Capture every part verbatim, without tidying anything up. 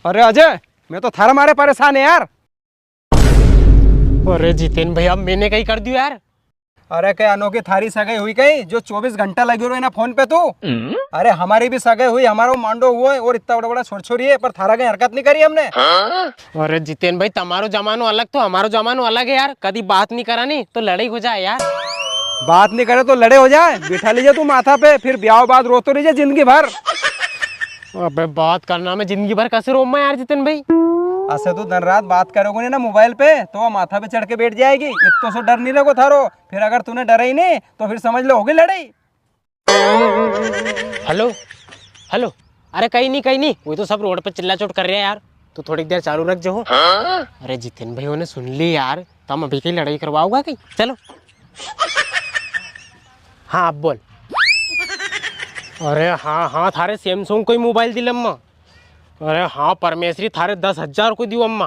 अरे अजय, मैं तो थारा मारे परेशान है यार। अरे जितेन भाई, अब मैंने कई कर दियो यार? अरे कई अनोखी थारी सगाई हुई कई, जो चौबीस घंटा लग्यो रहो इना फोन पे तू? अरे हमारी भी सगाई हुई, हमारो मांडो हुओ है और इतना बड़ा बड़ा छोर छोरी है, पर थारा कई हरकत नी करी हमने। अरे जितेन भाई, तमारो जमानो अलग तो हमारो जमानो अलग है यार। कदी बात नी करा नी तो लड़ाई हो जाए यार। बात नी करे तो लड़े हो जाए, बिठा लीजे तू माथा पे, फिर ब्याव बाद रोतो रहीजे जिंदगी भर। अबे बात करना में जिंदगी भर कसे रोऊं मैं यार जितेन भाई? असे तू दिन रात बात करेगो नी ना मोबाइल पे, तो वो माथा पे चढ़ के बैठ जाएगी। इत्तो सो डर नी लगो थारो, फिर अगर तूने डरे ही नी तो फिर समझ लो होगी लड़ाई। हेलो, हेलो। अरे कई नी, कई नी, वो तो सब रोड पे चिल्ला चोट कर रहे हैं यार, तू थोड़ी देर चालू रख जो। अरे जितेन भाई, उन्हें सुन ली यार, तम अभी कई लड़ाई करवाओगा कई? चलो। हाँ, अब बोल। अरे हाँ, हाँ, थारे Samsung को ही मोबाइल दिलम्मा। अरे हाँ, परमेश्वरी, थारे दस हजार को दियो अम्मा।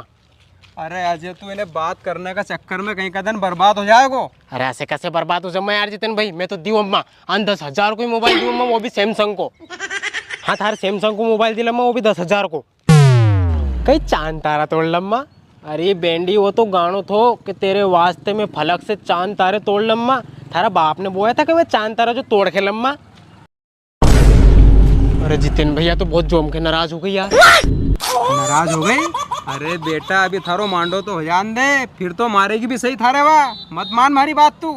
अरे अजय, तू इन्हें बात करने का चक्कर में कई का दिन बर्बाद हो जाएगो। अरे असे कसे बर्बाद हो जाऊं मैं यार जितेन भाई, मैं तो दियो अम्मा। अन दस हजार को ही मोबाइल दियो अम्मा, वो भी Samsung को। हाँ, थारे Samsung को मोबाइल दिलम्मा, वो भी दस हजार को। कई चांद तारा तोड़ लम्मा। अरे बेंडी, वो तो गाणो थो कि तेरे वास्ते मैं फलक से चांद तारे तोड़ लम्मा। थारा बाप ने बोया था कि मैं चांद तारा जो तोड़ के लम्मा। अरे जितेन भैया तो बहुत जोम के नाराज हो गई यार। नाराज हो गई? अरे बेटा, अभी थारो मांडो तो हो जान दे, फिर तो मारेगी भी सही थारे वा। मत मान मारी बात तू।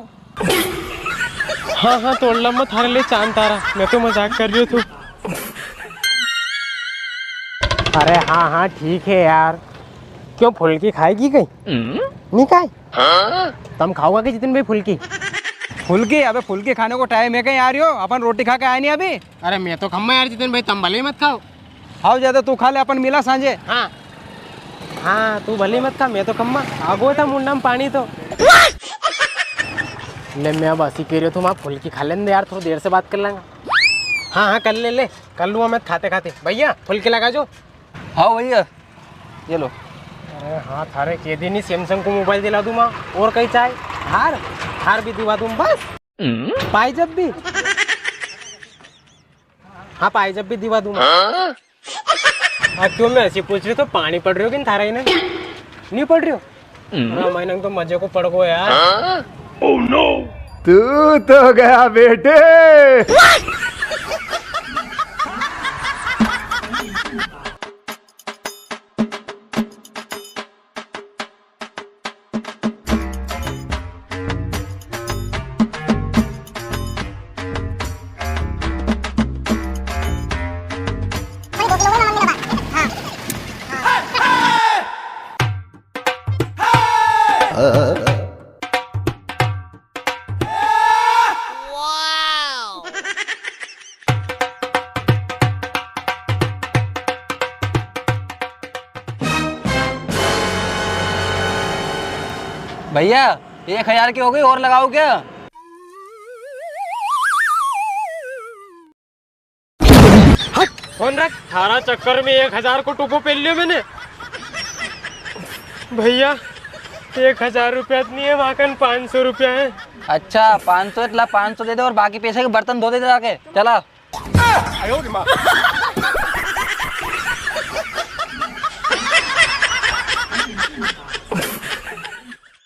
हाँ, हाँ, तोड़ लम्मा थारे लिए चांद तारा, मैं तो मजाक कर रियो थो। अरे हाँ, हाँ, ठीक है यार। क्यों, फुल्की खाएगी कई? नी खाए? तम खाओगा कई जितेन भाई फुल्की? फुल्की? अबे फुल्की खाने को टाइम है कई यार यो? अपन रोटी खा के आए नी अभी। अरे मैं तो खम्मा यार जितेन भाई, तम भले ही मत खाओ। हाव ज्यादा तू खा ले, अपन मिला सांझे। हाँ। हाँ, तू भले मत खा, मैं तो खम्मा। आगो था मुंडा में पानी तो। ले, मैं अब असी कह रही हूँ, तू वहाँ फुल्की खा लेने दे यार, थोड़ी देर से बात कर लेंगे। हाँ, हाँ, कर ले, ले, कर लूँगा मैं खाते खाते। भैया, फुल्की लगा जो। हाँ भैया, ये लो। अरे हाँ, थारे कह दी नी, Samsung को मोबाइल दिला दूँ मैं, और कई चाहे? हार, हार भी दिवा दूँ बस। पाई जब भी। हाँ, पाई जब भी दिवा दूंगा। हाँ? हाँ, क्यों, मैं ऐसी पूछ रही तो पानी पड़ रही हो कि नी थारा इन्हें? नी पड़ रही हो? हम्म। हाँ, मैंने तो मजे को पड़ गो यार। हाँ? Oh no! तू तो गया बेटे। भैया, एक हजार की हो गई, और लगाओ क्या? हट! फोन रख, थारा चक्कर में एक हजार को टोपो पहन लियो मैंने। भैया, एक हजार रुपया तो नहीं है, माकन पाँच सौ रुपया है। अच्छा, पाँच सौ, इतला पाँच सौ दे दे और बाकी पैसे के बर्तन धो दे जाके। चला।